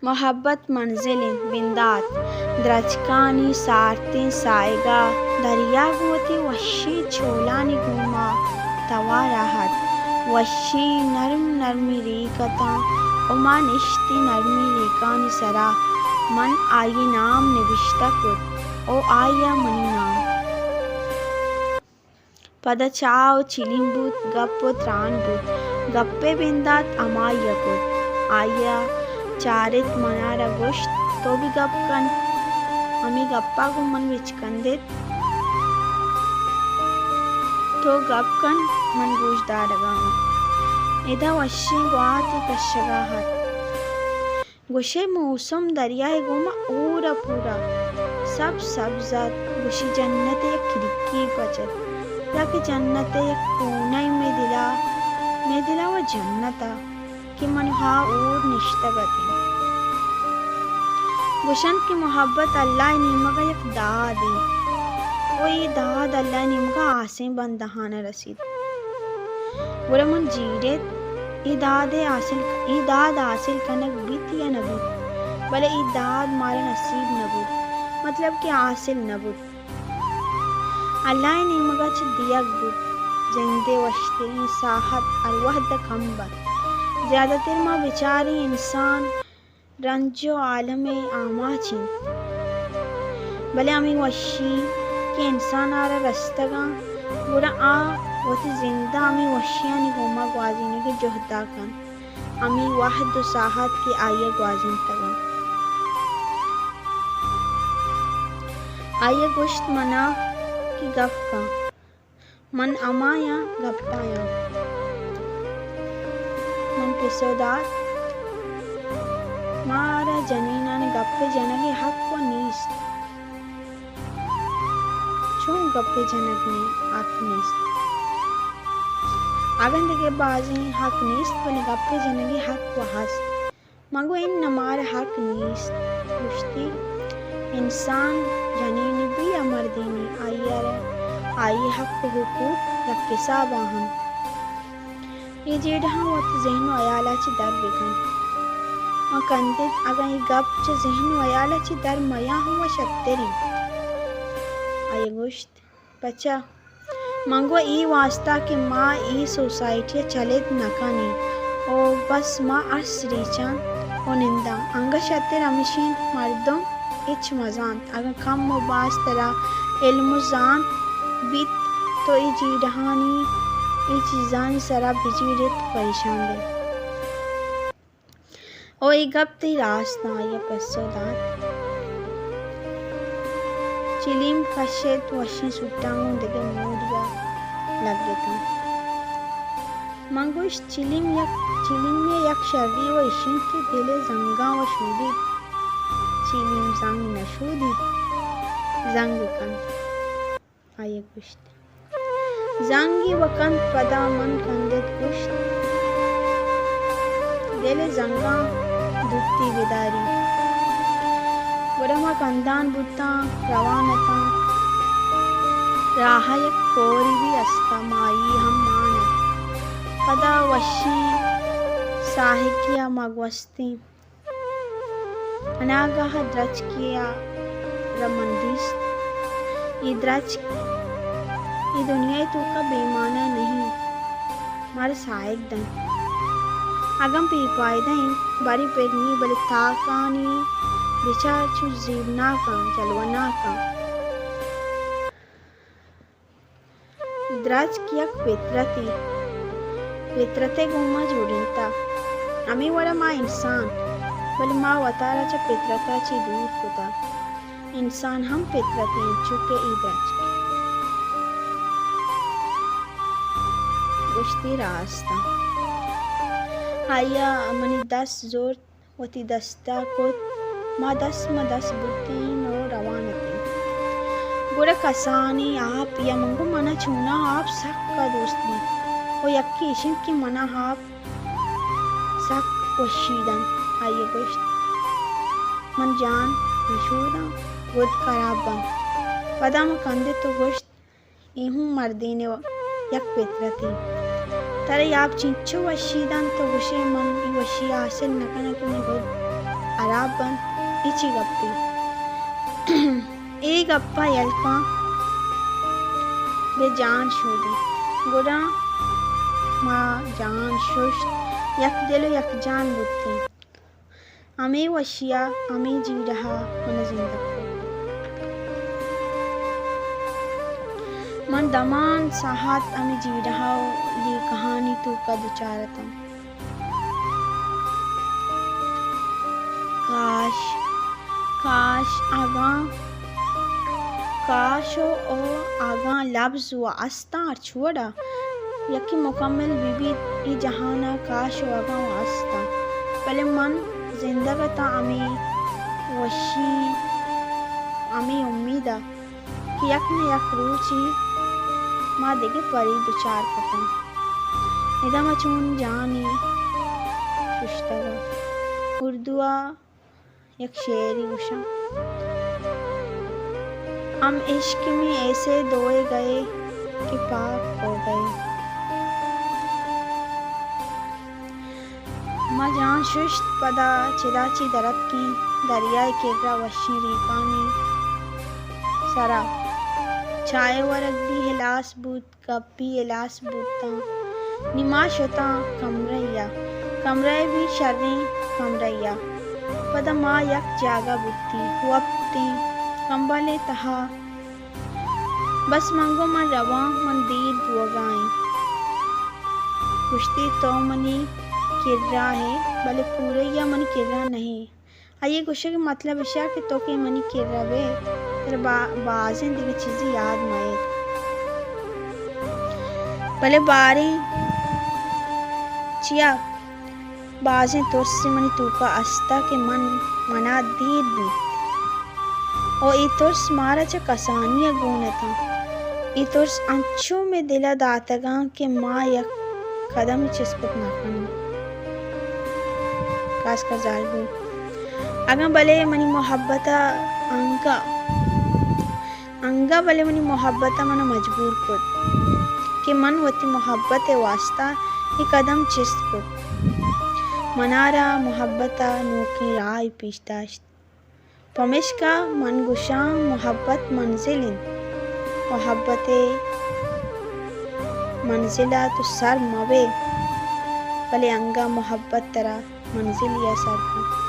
محبت منزل انت بندات، درچکانی سارتیں ساہگا، دریا گوں وتی وشیں چولانی گوما توارا ات۔ وشیں نرم نرمی ریک اتاں و ما نشتیں نرمی ریکانی سرا۔ من آئی نام نبشتہ کت و آئیا منی نام۔ پدا چاہ و چلیم بوت، گپ و تران بوت۔ گپے بندات ہمائی ء کت۔ آئی ء چارت، منارا گوشت، تو بھی گپ کن۔ ہمے گپا گوں من بچکندت۔ تو گپ کن، من گوش دارگا آں۔ ادا وشیں گواتے کشگا ات۔ گوشئے موسم دریائے گوما ہور ء پورا سبز سبز ات۔ گوشی جنت ء یک کھڑکی پچ ات، یا کہ جنت ء یک کونہ مئے دلا، مئے دلا و جنت ء کہ من ہا ہور نشتگ اتیں۔ گوشنت کہ محبت اللہ ء نیمگ ء یک دادے، و اے داد اللہ ء نیمگ ء ہاسیں بندہان ء رسیت۔ گڑا من جیڑت، اے داد ء حاصل، اے داد حاصل کنگ بیت یا نہ بیت، بلے اے داد مارا نصیب نہ بوت، مطلب کہ حاصل نہ بوت۔ اللہ ء نیمگ ء چہ دیگ بوت، زند ء وشتریں ساہت ہر وہد ء کم بنت۔ زیادہ تر ما بچاریں انسان رنج و آلم ء آماچ انت، بلے ہمے وشی کہ انسان ء را رستگ انت، گڑا آ وتی زند ء ہمے وشیانی گوما گوازینگ ء جہد ء کنت، ہمے وہد و ساہت کہ آئی ء گوازینتگ انت۔ آئی ء گوشت من ء کہ گپ کن۔ من ہمایاں گپتایاں۔ من پسو دات، مارا جنینانی گپ جنگ ء حق و نیست۔ چون گپ جنگ ء حق نیست؟ اگن دگہ بازیں حق نیست، بلے گپ جنگ ء حق و ہست۔ من گو اناں مارا حق نیست۔ گوشتی، انسان جنینی بی یا مردینی، آئی ء را آئی حق و حقوق یک حساب ء انت۔ اے جیڑہاں وت ذہن و حیال ء چہ در بکن۔ من کندت، اگاں اے گپ چہ ذہن و حیال ء چہ در میاں ہم و شتر انت۔ آئی ء گوشت، پچا؟ من گو اے واستا کہ ما اے سوسائٹی ء چلت نہ کنیں و بس ما ارس ریچان و ننداں۔ انگہ شتر ہمیش انت مردم ہچ مزانت۔ اگاں کم و باز ترا علم و زانت بیت تو اے جیڑہانی، اے چیزانی سرا بجیڑت پریشان بئے۔ او اے گپ تئی راست انت، آئی ء پسو دات۔ چلیم کش ایت، وشیں سوٹاں گوں دگہ موڈے ء لگ اتاں۔ من گوشت، چلیم یک، چلیم ء یک شری و ایش انت کہ دل ء زنگاں و شودیت۔ چلیم زنگ نہ شودیت، زنگ کنت۔ آئی ء گوشت۔ زنگے و کنت، پدا من کندت گوشت، دل ء زنگاں دوتی بداری۔ گڑا ما کندان بوتاں، روان اتاں۔ راہ ء یک کورے بھی است، ماہی ہم مان ات۔ پدا وشیں ساہگے ء ما گوستیں۔ اناگاہ ء درچکے ء را من دیست۔ اے درچک اے دنیا ء توکا بے مانا نہ انت، مارا ساہگ دنت۔ اگاں بے پائدہ انت، باری پر نی، بلے تاکانی بچار چو زیبناکاں، جلوناکاں۔ درچک یک فطرتے، فطرت ء گوما جوڑینتہ۔ ہمے وڑا ما انسان، بلے ما وتارا چہ فطرت ء چہ دور کتہ۔ انسان ہم فطرتے انت، چوکہ اے درچک۔ گوشتی راست انت۔ آئی ء منی دست زرت، وتی دست ء کت، ما دست ماں دست بوتیں و روان اتیں۔ گڑا کسانیں آپ یا من گوں منا چوناہا آپ سک ء دوست بیت و یکے ایش انت کہ منا آپ سک وشی دنت۔ آئی ء گوشت، من جان نشوداں، گد خراب بنت۔ پدا من کندت و گوشت، اے ہوں مردین ء یک فطرتے۔ ترا یاب چنچو وشی دنت، تو گوشے من اے وشی ءَ حاصل نہ کناں کہ منی گد ہراب بنت، اے چی گپے؟ اے گپ ءَ یل کن بہ جان شودی۔ گڑا ما جان ششت، یک دل و یک جان بوتیں۔ ہمے وشی ءَ، ہمے جیڑہ ءَ من زندگ کت۔ من دمان ساہت ہمے جیڑہ ءَ و لیکہانی توک ءَ دچار اتاں۔ کاش، کاش اگاں، کاش و، و اگاں لبز و است ہرچ وڑا یکے مکمل بہ بیت، اے جہان ءَ کاش و اگاں و است انت، بلے من زندگ اتاں ہمے وشی، ہمے امید ءَ کہ یک نہ یک روچے ما دگہ پرے دچار کپاں۔ ادا ما چون جانے ششتگ ءَ۔ اردو ءَ یک شعرے گوشاں، ہم عشق میں ایسے دھوئے گئے کہ پاک ہو گئے۔ ما جان ششت، پدا چدا چی دراتکیں دریائے کرا وشیں ریکانی سرا۔ چائے ورگ بھی ہلاس بوت، گپ بھی ہلاس بوتاں۔ نی ما شتاں کمرہ یا، کمرہ بھی شریں کمرہ یا۔ پدا ما یک جاگہ بوتی، وپتیں کمبلے تہا۔ بس من گوں من رواں، من دیر بوگا ایں۔ گوشتی تو منی کرا ئے، بلے پوریا منی کرا نہیں۔ آئی گوشگ مطلب اشیا کہ تو کہ منی کرا بے، ترا با-، بازیں دگہ چیزی یاد مئیت۔ بلے باریں چیا بازیں ترسے منی توکا استا کہ من، منا دیر بیت۔ او اے ترس مارا چہ کسانی ءَ گون اتاں۔ اے ترس انچو مئے دل ءَ داتگاں کہ ما یک قدم چست کت نہ کناں۔ خاص کر زالبول۔ اگاں بلے منی محبت ءَ انگا انگا بلے منی محبت ءَ من ءَ مجبور کت کہ من وتی محبت ءِ واستا اے قدم چست کت۔ منارا محبت ءِ نوکیں راہے پیش داشت۔ پمیشکا من گوشاں، محبت منزل انت۔ محبت ءِ منزل ءَ تو سر مہ بئے، بلے انگا محبت ترا منزلے ءَ سر کنت۔